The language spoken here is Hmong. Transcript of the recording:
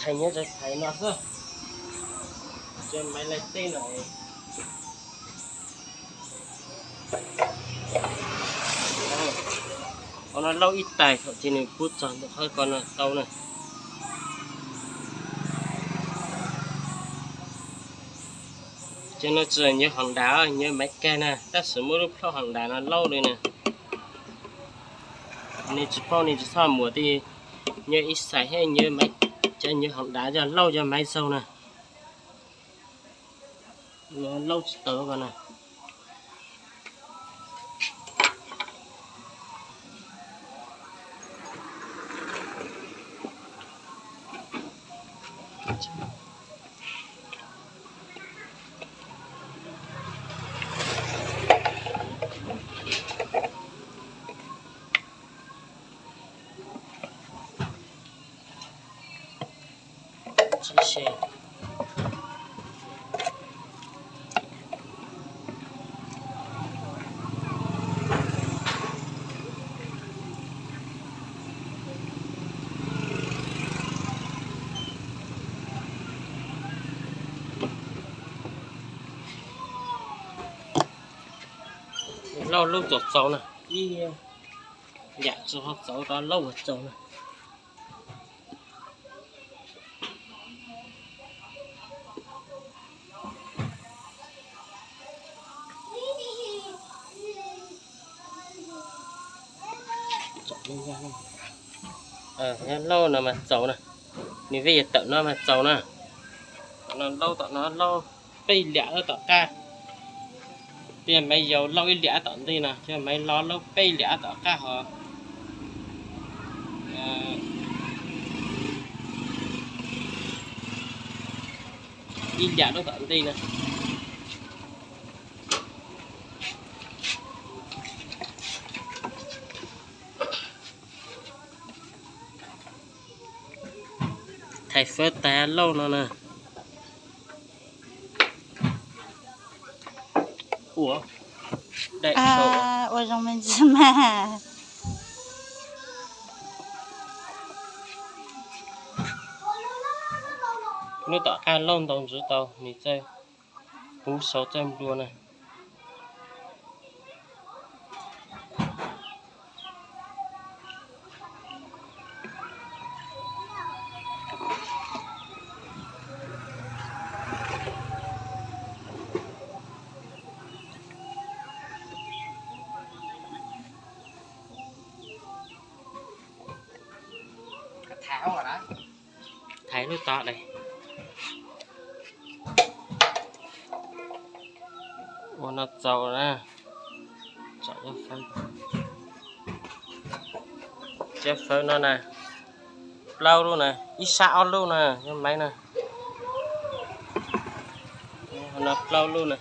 Nyob txawv thaiv no xwb, cov maiv laij teb no. Qhov no lauj ib tais thaum twg nws pub txog ntawm qhov ko no tau na. Cov no tsis yog nyuag hoos dav, nyuag maiv kag na, tab sis muaj lub plhaub hoos dav no lauj li na. Nej tsis paub nej tsis txhob muab tej nyuag ib xais thiab nyuag maiv, cov nyuag hoos dav coj lauj cov maiv txaug na. Lauj tsis tau ko na. Lauj lub txaus txaus na, ib yam tsis ho txaus rau lauj uas txaus na. Lauj no mas txaus na, nws vij yog tawm no mas txaus na. Tom no lauj, tom no lauj peb liam tom qab. Tej maiv yau lauj ib liam tom ntej no, cov maiv loj lauj peb liam tom qab hos ib liam lauj tom ntej no. Thaiv fawb tag lauj no na. Ua, ua zoo me ntsis mas. Lub tom qab lauj ntau ntsis tau nws txawj huv sau txawj nplua na. Thaiv lub tom, ua no txaus na. Cov fawb no na, plaub lub na, ib sab ob lub na, cov maiv na. No plaub lub na.